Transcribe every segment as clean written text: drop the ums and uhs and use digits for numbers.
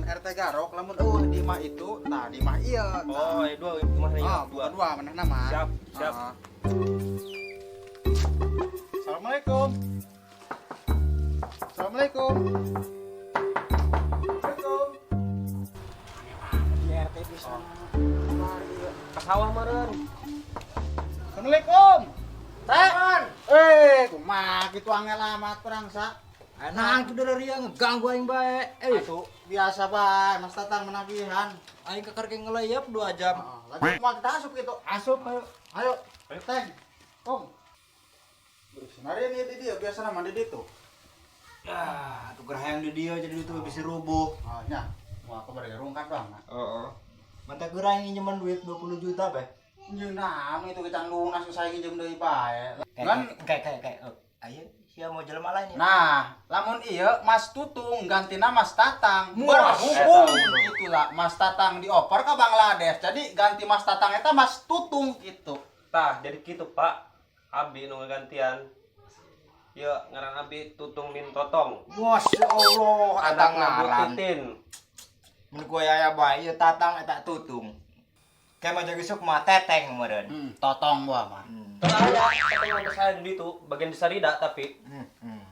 RT Garok lamun euweuh di imah itu, tah di imah ieu. Oh, aya dua imah Ah, ya, dua dua manehna mah. Siap, siap. Ah. Assalamualaikum. Assalamualaikum. Assalamualaikum. Di RT bisa. Ka sawah meureun. Assalamualaikum. Teh. Eh, kumaha kitu angel amat perang sa. Nah, itu dari dia ngeganggu aing bae. Eh, Atuh biasa bae, Mas Tatang menagihan. Aing keker ke ngelayap 2 jam. Heeh, lagi mau kita asup gitu. Asup ayo. Ayo, Teh. Om. Sebenarnya ini di dia biasa nama di ditu. Ah, tuh gerah yang di dia jadi itu bisa rubuh. Oh, nya. Wah, aku bari rungkat doang. Nah. Heeh. Mata gerah yang nginjeman duit 20 juta bae. Nyeun naon itu kita lunas saya nginjem deui bae. Kan Kayak kayak kayak oh, ayo sia mau jelema lain ya. Nah, lamun iya Mas Tutung gantina Mas Tatang. Muas. Berhubung itulah Mas Tatang dioper ke Bangladesh. Jadi ganti Mas Tatang eta Mas Tutung gitu. Tah, jadi kitu, Pak. Abi nu ngagantian. Ieu ngaran abi Tutung bin Totong. Masya Allah, eta Anakna Bu ngaran. Titin. Mun ku aya bae ieu Tatang eta Tutung. Kayak mah jaga sok mah teteng meureun. Totong gua mah. Teu aya, teteng mah saya di ditu, bagian di Sarida tapi.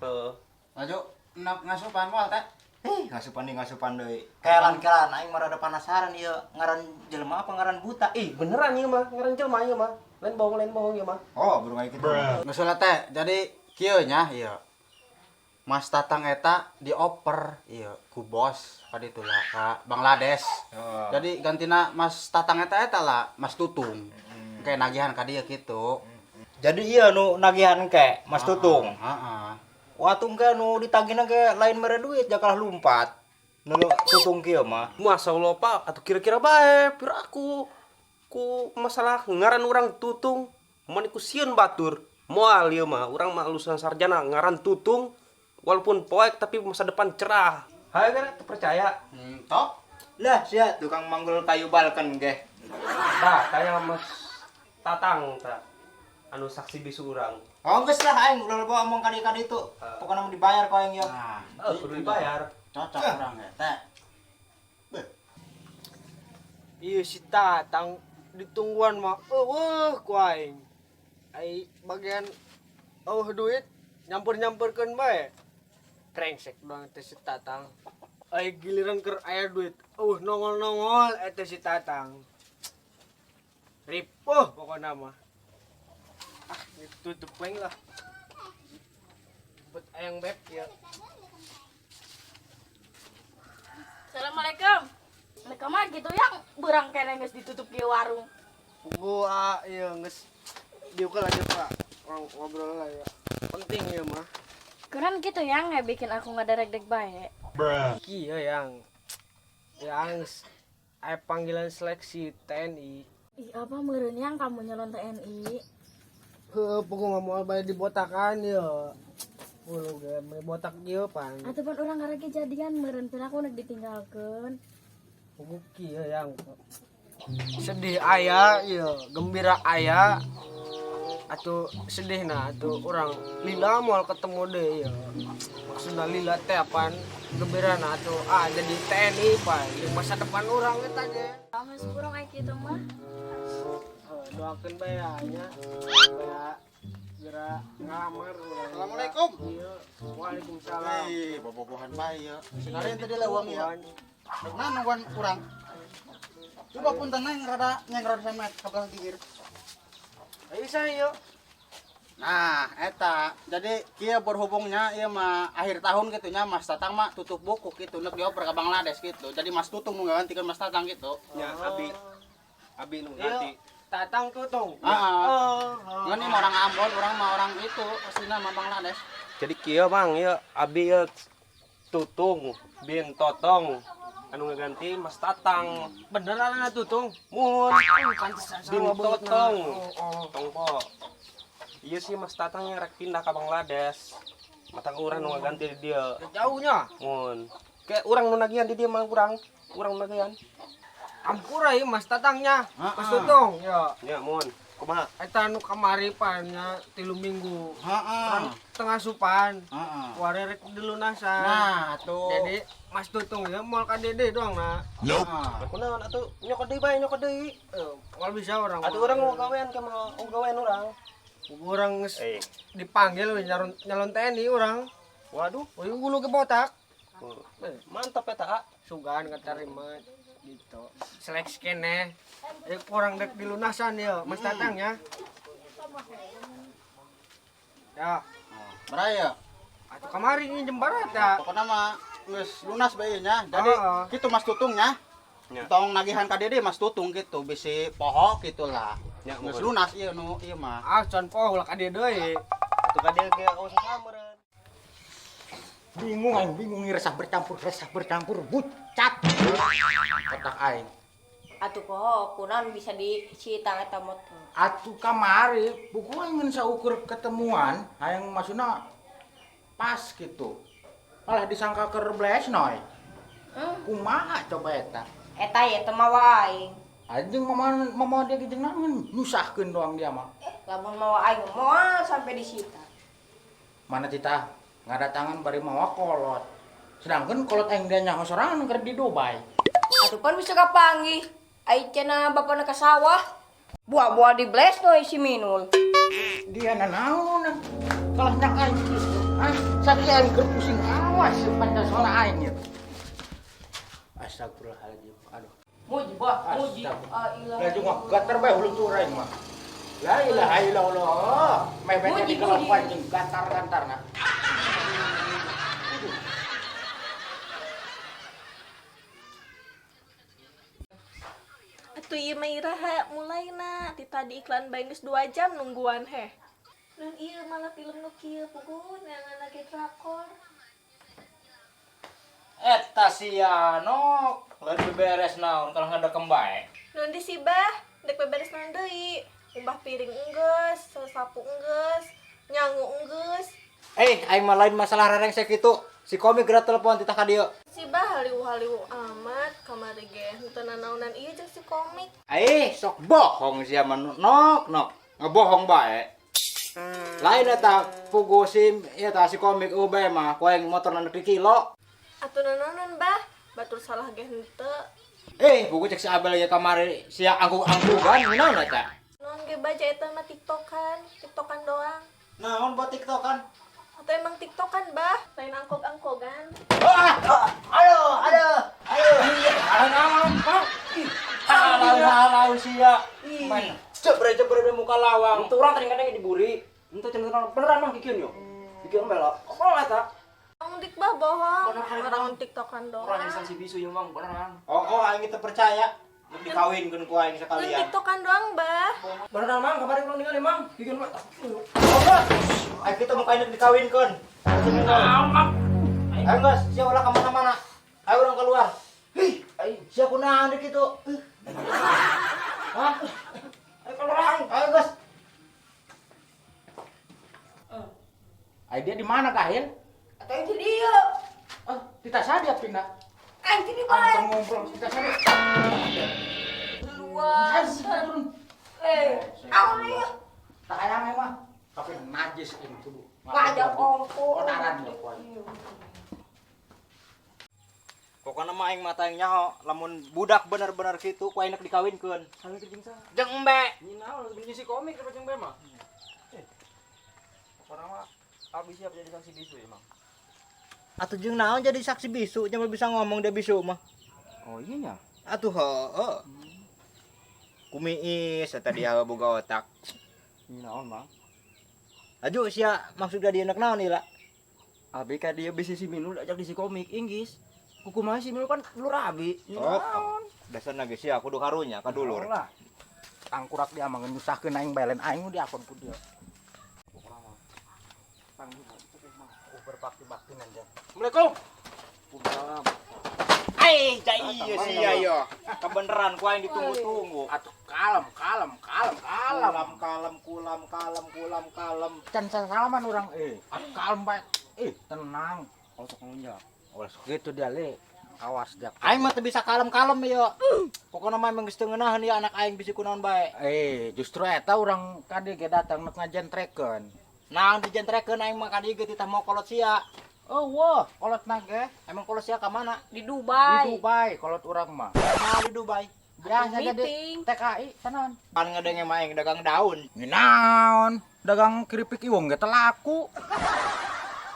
Heuh. Maju nak ngasupan moal teh. Eh, ngasupan deui ngasupan deui. Kelan-kelan aing mah rada penasaran ieu ngaran jelema apa ngaran buta. Ih, beneran ieu mah, ngaran jelema ieu mah. Lain bohong ieu mah. Oh, burung aing kitu. Geus lah teh. Jadi kieu nya ieu. Mas Tatang eta dioper ieu ku bos ka ditu lah ka Bangladesh. Oh. Jadi gantina Mas Tatang eta eta lah Mas Tutung. Kayak nagihan ka dieu kitu. Jadi iya nu nagihan ke Mas Tutung. Heeh. Wah, tung ke nu ditagihna ke lain mere duit jakalah lumpat. Nu Tutung kieu mah. Masya Allah, Pak, atuh kira-kira bae pira aku ku masalah ngaran urang Tutung mun ku sieun batur. Moal ieu mah, urang mah lulusan sarjana ngaran Tutung walaupun poek tapi masa depan cerah. Hayo kan teu percaya. Tok. Lah, sia tukang manggul kayu balken ge. Tah, tanya Mas Tatang tah. Anu saksi bisu urang. Oh, geus lah aing ulah bawa omong ka dieu itu. Pokokna mun dibayar ku aing ya. Nah, Eh, kudu dibayar. Cocok urang ge teh. Beuh. Iya si Tatang ditungguan mah eueuh ku aing. Ai bagian eueuh duit nyampur-nyampurkeun bae. Brengsek doang teh si Tatang. Ai giliran keur aya duit, eueuh nongol-nongol eta si Tatang. Ripuh pokokna mah. Ah, ditutup aing lah. Buat ayang beb ya. Assalamualaikum. Mereka mah gitu yang berang kene geus ditutup di warung. Gua iya geus diukel aja Pak. Orang ngobrol lah ya. Penting ya mah. Keren gitu yang nggak bikin aku nggak derek-dek bae. Iya yang yang aya panggilan seleksi TNI. Ih, apa meureun yang kamu nyalon TNI? Heuh, pokoknya mau bae dibotakan ya. Ulu ge meni botak ieu pan. Atuh pan urang ngarek jadian meureun pira aku nek ditinggalkeun. Puguh kieu yang sedih aya ieu, gembira aya. Atuh sedih nah atuh urang lila moal ketemu deui ieu. Maksudna lila teh apaan? Gembira nah atuh ah jadi TNI pan. Di masa depan urang eta ge. Geus kurang aya kitu mah. Heuh, doakeun bae ya nya. Supaya segera ngalamar urang. Assalamualaikum. Iya, waalaikumsalam. Ih, bobogohan bae ya. Sinaren tadi leuweung ieu. Rek naon nungguan urang? Coba punten neng rada nyengror sama ka gigir. Ayo saya. Nah, eta. Jadi kieu berhubungnya ieu mah akhir tahun gitu nya Mas Tatang mah tutup buku gitu nek dioper ke Bangladesh gitu. Jadi Mas Tutung nu ngagantikeun Mas Tatang gitu. Ya, abi. Abi nu Iya. ganti. Tatang Tutung. Heeh. Oh, Ngan ini mah orang Ambon, orang mah orang itu aslinya mah Bangladesh. Jadi kieu Mang, ieu abi ieu Tutung bin Totong anu ngaganti Mas Tatang. Beneran anak Tutung. Muhun Pantesan bin sarua beungeutna. Totong. Oh, oh. Tong po. Iya sih Mas Tatang yang rek pindah ke Bangladesh. Mata urang nu ngaganti di dia. Jauhnya. Mun. Kayak urang nu nagihan di dia mah urang. Urang nu nagihan. Ampura ieu Mas Tatangnya. Mas Tutung ya. Ya, mohon. Kumaha? Eta nu kamari pan nya 3 minggu. Heeh. Tengah supan. Heeh. Ware rek dilunasan. Nah, tuh. Jadi Mas Tutung ya moal ka dede doang nah. Heeh. Kunaon atuh nyokot deui bae nyokot deui. Moal bisa orang. Atuh urang mau gawean ka mau gawean urang. Urang geus dipanggil we nyalon TNI urang. Waduh, Euy gulu ke botak. Mantap eta, ah. Sugan keterima gitu. Seleksi keneh. Kurang dek dilunasan ya Mas Tatang ya. Ya, Beraya. atuh kamari nginjem barat ya. Pokoknya mah geus lunas bae nya. Jadi Heeh. kitu Mas Tutung nya. Ya. Tong nagihan ka Dede Mas Tutung gitu, bisi poho gitu lah. Ya, Geus mohon. lunas ieu nu ieu mah. Ah, can poho lah ka dieu deui. Atuh ka dieu ge usaha meureun. Bingung aing, bingung nih resah bercampur bucat. Otak aing. Atuh poho kunaon bisa dicitang eta motor. Atuh kamari buku aing ngan saukur ketemuan, hayang maksudna pas gitu. Malah disangka keur blesnoy. Kumaha coba eta? Eta ye teu mawa aing. Anjing mama dia jeung naon nyusahkeun doang dia mah. Lamun mawa aing moal sampai disita. Mana cita ngadatangan bari mawa kolot. Sedangkan kolot aing dia nyaho sorangan keur di Dubai. Atuh pan bisa kapanggih. Ai cenah bapana ka sawah. Buah-buah di blesnoy si Minul. Dia nanaonan kalah nyak aing kitu. Ah, sakieu aing keur pusing awas pancasona aing ieu. Astagfirullahaladzim. Aduh. Muji bah, muji. Astagfirullah. Ah ilah. Lah jeung mah gatar bae hulu tuh aing mah. La ilaha illallah. Meh bae Muji, di kelakuan muji. jeung gatar-gatarna. Atuh ieu mah iraha mulaina ti tadi iklan bae geus 2 jam nungguan heh. Nun ieu malah film nu kieu puguh neangan ge drakor. Eta sia nok, lain beberes naon kalau ngadekem bae. Nun di si Bah, dek beberes naon deui. Umbah piring enggeus, sapu enggeus, nyangu enggeus. Aing mah lain masalah rerengsek kitu. Si komik geura telepon titah ka dieu. Si Bah haliwu-haliwu amat kamari ge henteu nanaonan ieu jeung si komik. Sok bohong sia mah nok nok. Ngebohong bae. Lain eta pugu sim eta si komik eueuh bae mah ku aing motor na di kilo. Atuh nanaonan Bah, batur salah ge henteu. Pugu cek si Abel ge kamari sia angkug-angkugan naon eta? Naon ge baca eta mah tiktokan, tiktokan doang. Naon buat TikTokan? Atau emang tiktokan Bah, lain angkog-angkogan. Aduh, aduh, aduh. Aduh, aduh, sia. Main jebre-jebre di muka lawang. Itu urang tadi kadang diburi. Ente cenah beneran mah kikieun yo. Kikieun bae lah. Apa lah eta? Ang dik bah bohong. Orang tiktokan doang. Urang jadi saksi bisu ieu mang beneran. Oh, aing teu percaya. Rek dikawinkeun ku aing Lain sekalian. tiktokan doang bah. Beneran mang kamari urang ningali mang. Kikieun mah. Oh, aing kita mau kain dikawinkeun. Ayo geus, sia ulah ka mana-mana. Ayo urang keluar. Ih, sia kunaon deuk kitu? Hah? Ayo keluar. Ayo geus. Ai dia di mana Kahil? Atau yang di dieu. Oh, tidak sadar pindah. Aing di bae. Langsung ngobrol tidak sadar. Luas. Awan ieu. Tak hayang mah. Tapi najis ini tubuh. Ngajak ongko. Kotaran ya, poy. Pokokna mah aing mata aing nyaho, lamun budak bener-bener kitu ku aing nek dikawinkeun. Jeung embe. Ninaon benci si komik apa jeung bae mah. Pokokna mah abis siap jadi saksi bisu ya, Mang. Atuh jeung naon jadi saksi bisu, nya bisa ngomong dia bisu mah. Oh iya nya. Atuh heueuh. Kumiis eta dia boga otak. Ninaon, Mang? Aju sia maksudna dia nek naon ieu lah? Abi ka dia bisi si Minul ajak di si komik Inggris. Kukumaha si Minul kan dulur abi. Oh, dasarna geus sia kudu karunya ka dulur. Lah. Tangkurak dia mah nyusahkeun aing bae lain aing diakon ku dia. Berbakti-bakti nanti. Assalamualaikum. Ai, cai ieu sia yo. Kebeneran ku aing ditunggu-tunggu. Atuh kalem, kalem, kalem, kalem. Kalem, kalem, kulam, kalem, kulam, kalem. Can salaman urang atuh kalem bae. Tenang. Oh, sok ngelunjak. Oh, sok gitu dia le. Awas dia. Aing mah teu bisa kalem-kalem ieu. Pokona mah emang geus teu ngeunaheun ieu anak aing bisi kunaon bae. Eh, justru eta urang kadi ge datang nek ngajentrekeun. Nah, dijentrekeun aing mah kadi ge titah mau kolot sia. Oh, wah, kolot na ge. Emang kolot sia ka mana? Di Di Dubai. Dubai kolot urang mah. Nah, di Dubai. Biasa jadi Meeting. TKI tenan. Pan ngedenge mah aing dagang daun. Naon? Dagang keripik iwong ge teu laku.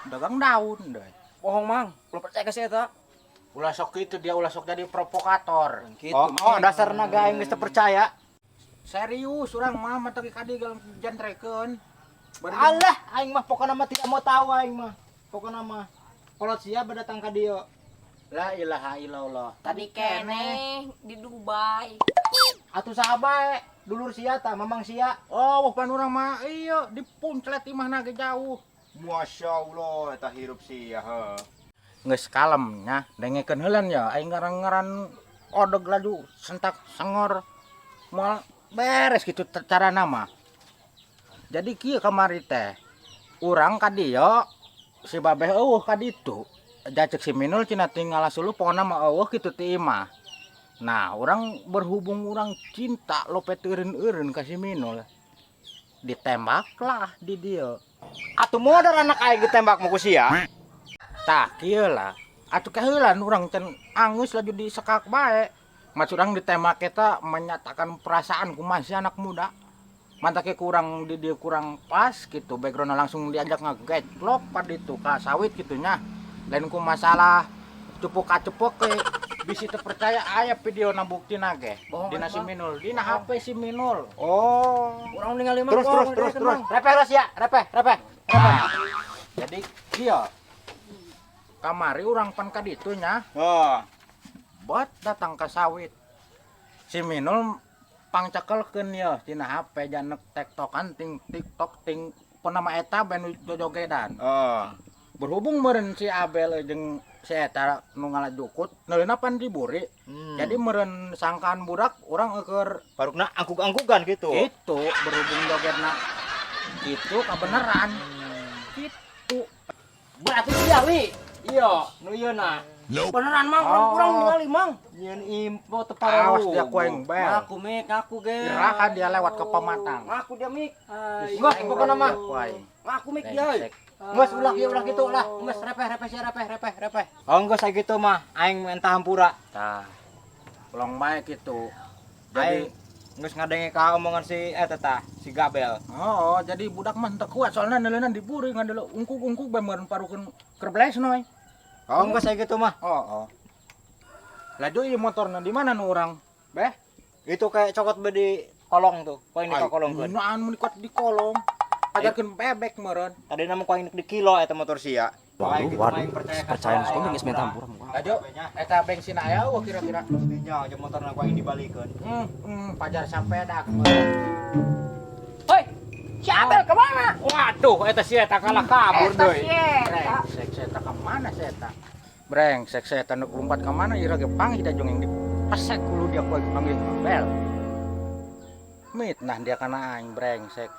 Dagang daun deh. Bohong, Mang. Ulah percaya ka si eta. Ulah sok itu dia ulah sok jadi provokator. Gitu. Oh, oh dasarna ge aing geus teu percaya. Serius urang mah mah teu kadi jentrekeun. Alah, aing mah pokona mah tidak mau tahu aing mah. Pokona mah kolot sia datang ka dieu. La ilaha illallah. Tadi keneh di Dubai. Atuh saha bae, dulur sia tah, mamang sia. Oh, wah pan urang mah iya dipunclet imahna ge jauh. Masya Allah, eta hirup sia heuh. Geus kalem nya, dengekeun heula nya aing ngaran-ngaran odeg laju sentak sengor moal beres gitu cara nama. Jadi kieu kamari teh. Urang ka dieu si babeh eueuh ka ditu. Jacek si Minul cenah tinggal suluh pokona mah eueuh kitu ti imah. Nah, orang berhubung orang cinta lopet eureun-eureun ka si Minul. Ditembaklah di dieu. Atuh modar anak aing ditembak mah ku sia. Tah kieu lah. Atuh kaheulan urang can angeus laju disekak bae. Maksud urang ditembak eta menyatakan perasaan kumaha si anak muda. Mantak kurang di dia kurang pas gitu, background langsung diajak ngegeclok pad itu ka sawit gitu nya. Lain ku masalah cepuk kacepok ke bisi teu percaya aya video na buktina ge. Dina si Minul, dina HP si Minul. Oh. Urang ningali mah. Terus terus terus terus. Repeh terus ya, repeh, repeh. Nah, jadi kieu kamari urang pan ka ditu nya. Oh. Buat datang ke sawit. Si Minul pangcekelkeun ye tina HP janek tektokan ting TikTok ting penama eta ben jojogedan. Oh. Berhubung meureun si Abel jeung si eta nu ngalajukut neuleuna pan diburi. Jadi meureun sangkaan budak urang eueur Barukna angkug-angkugan gitu. gitu berhubung jogetna gitu kabeneran. Gitu. Berarti sia li. Iya, nu ieu na. Beneran, Mang. Urang urang ningali, Mang. Nyieun info teu parau. Awas dia ku aing bel. Ngaku, Mik, ngaku ge. Iraha dia lewat ke pematang. Ngaku dia, Mik. Geus pokona mah. Ku aing. Ngaku, Mik dia. Brengsek. Geus ulah ieu ulah gitu lah. Geus repeh repeh sia repeh repeh repeh. Oh geus aya gitu mah aing minta hampura. Tah. Ulang bae gitu. Jadi Aing geus ngadenge ka omongan si eta tah, si Gabel. Oh, jadi budak mah teu kuat soalnya neuleuna diburi ngandeleu ungkuk-ungkuk bae meureun parukeun kerbles noy. Oh geus aya gitu mah. Oh, oh. Laju ieu motorna di mana nu urang? Beh, Itu kayak cokot be di kolong tuh, ku aing dikakolongkeun. Naan mun dikuat di kolong. Ajarkeun bebek meureun. Tadi nama ku aing di kilo eta motor sia. Waduh, waduh. Percaya nu komik geus minta hampura. Laju eta bensin aya eueuh kira-kira. Nya aja motorna ku aing dibalikeun. Pajar sampedak meureun. Hoi, si Abel kemana? Waduh, eta si eta kalah kabur Eta deui. si eta. Brengsek saya ka mana saya Brengsek saya nu lompat ka mana ira ge panggih da jongeng di pesek kulo dia ku aing panggih bel. Mitnah dia kana aing brengsek.